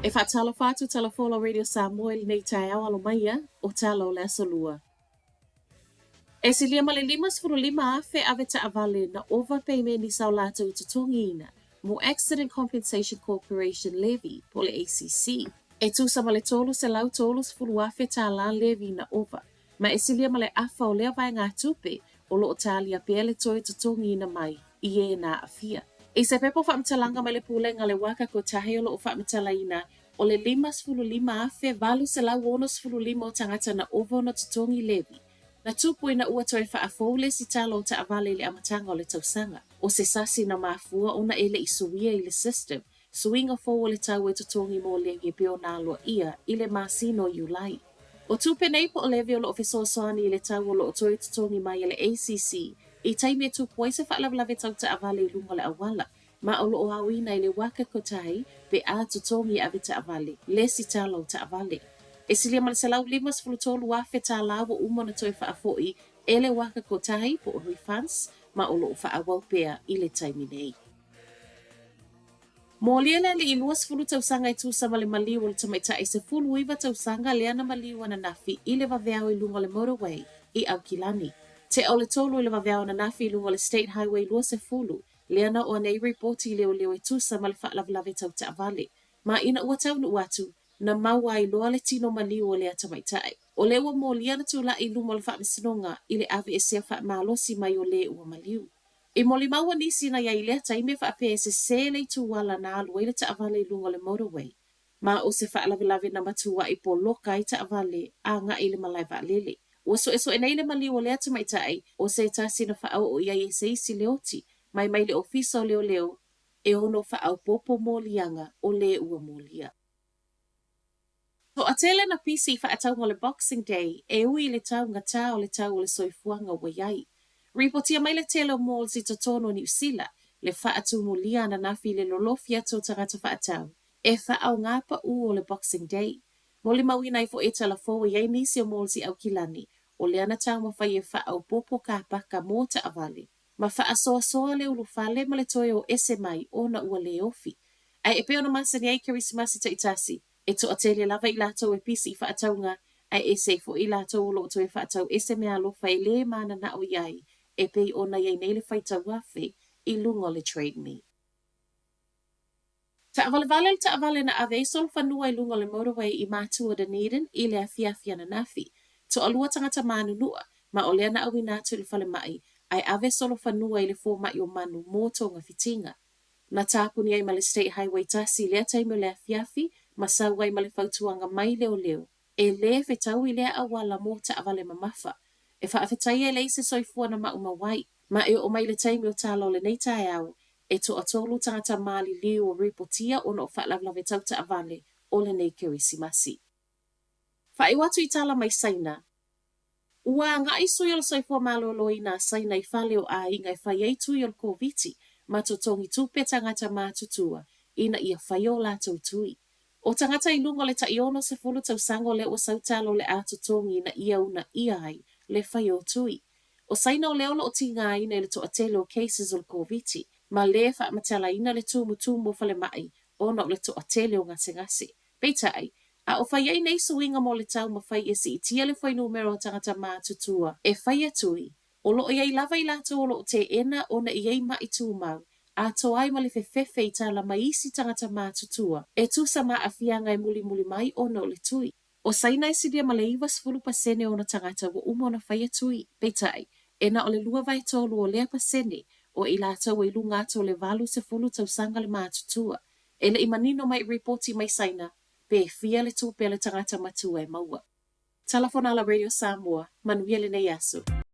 E faatalofa atu Talafola Radio Samoa i lenei taeao alo maia o tala o le Aso Lua. E silia ma le 55,000 ave taavale na ova peimeni sa o latou totogiina mo Accident Compensation Corporation Levy po o le ACC. E tusa ma le 330,000 tālā levy na ova, ma e silia ma le afa o lea vaegatupe o lo o talia pea le toe totogiina mai i ē na aafia. I se pepa faamatalaga mai le Pulega a le Waka Kotahi o lo o faamatalaina o le 55,865 o tagata na ova ona totogi levy, na tupu ina ua toe faafou le lesitala o taavale i le amataga o le tausaga. O se sasi na mafua ona e le i suia i le system, suiga fou o le tau e totogi mo levy e pei ona aloaia i le masina o Iulai. O tupe nei po o levy o lo o fesoasoani i le tau o lo o toe totogi mai e le ACC i taimi e tupu ai se faalavelave tau taavale i luga o le auala, ma o lo o aoina i le Waka Kotahi pe a totogi e ave taavale, lesitala o taavale. E silia ma le 153,000 tālā ua uma ona toe faafoi e le Waka Kotahi po o refunds ma o lo o faaauau pea i le taimi nei. Molia le alii 20 tausaga e tusa ma le maliu o le tamaitai 19 tausaga lea na maliu ananafi i le vaveao i luga o le motorway i Aukilani. Tea o le tolu i le vaveao ananafi i luga o le State Highway 20, lea na oo nei ripoti i leoleo e tusa ma le faalavelave tau taavale. Ma ina ua taunuu atu, na maua ai loa le tino maliu o lea tamaitai. O lea ua molia na tulai i luma o le faamasinoga i le aveesea faamalosi mai o le ua maliu. I molimau nisi na i ai i lea taimi e faapea e sesē le itu ala na alu ai le taavale i luga o le motorway, ma o se faalavelave na matuaʻi poloka ai taavale agai i le malae vaalele. Ua suesueʻe nei le maliu o lea tamaitai o se tasi na faaoo i ai e se isi leoti mai mai le ofisa o leoleo e ono faaopoopo moliaga o le ua molia. Toatele na pisi i faatauga o le Boxing Day e ui i le taugatā o le tau o le soifuaga ua i ai. Ripotia mai le tele o malls i totonu o Niu Sila le faatumulia ananafi i le lolofi atu o tagata faatau e faaaoga paʻū o le Boxing Day. Molimauina ai foi e talafou e i ai nisi o malls i Aukilani o lea na taumafai e faaopoopo kāpaka mo taavale ma faasoasoa le ulufale ma le toe o ese mai ona ua lē ofi. Ae e pei ona masani ai Kerisimasi taitasi, E toatele lava i latou e pisi i faatauga, ae ese ai foi i latou o lo o toe faatau ese meaalofa e lē mananao i ai, e pei ona i ai nei le faitau afe i luga o le Trade Me. Taavalevale le taavale na ave ai solofanua i luga o le motorway i Matua Dunedin i le afiafi ananafi. Toalua tagata manunua, ma o lea na auina atu i le falemai, ae ave solofanua i le fomai o manu mo togafitiga. Na tāpuni ai ma le State Highway tasi i lea taimi o le afiafi ma sau ai ma le fautuaga mai leoleo e lē fetau i lea auala mō taavale mamafa. E faafetai e leai se soifua na maumau ai. Ma e oo mai le taimi o tala o lenei taeao, e toatolu tagata maliliu o ripotia ona o faalavelave tau taavale o lenei Kerisimasi. Faaiu atu i tala mai Saina. Ua agai sui o le soifua maloloina a Saina i fale o aiga e fai ai tui o le Koviti ma totogi tupe tagata matutua ina ia faia o latou tui. O tagata i luga o le tai 60 tausaga o lea ua sau tala o le a totogi ina ia uunaia ai le faia o tui. O Saina o lea o lo o tigaina i le toatele o cases o le Koviti ma lē faamatalaina le tumutumu o falemai ona o le toatele o gasegase. Peitai, a o fai ai nei suiga mo le taumafai e siitia le fuainumera o tagata matutua e faia tui, o lo o i ai lava i latou o lo o teena ona e i ai maʻi tumau, atoa ai ma le fefefe i tala mai isi tagata matutua e tusa ma aafiaga e mulimuli mai ona o le tui. O Saina e silia ma le 90% o ona tagata ua uma ona faia tui, peitai, e na o le 2/3 o lea pasene o i latou e i luga atu o le 80 tausaga le matutua. E le i manino mai i ripoti mai Saina pe fia le tupe a le tagata matua e maua. Tala Fonala Radio Samoa, manuia lenei aso.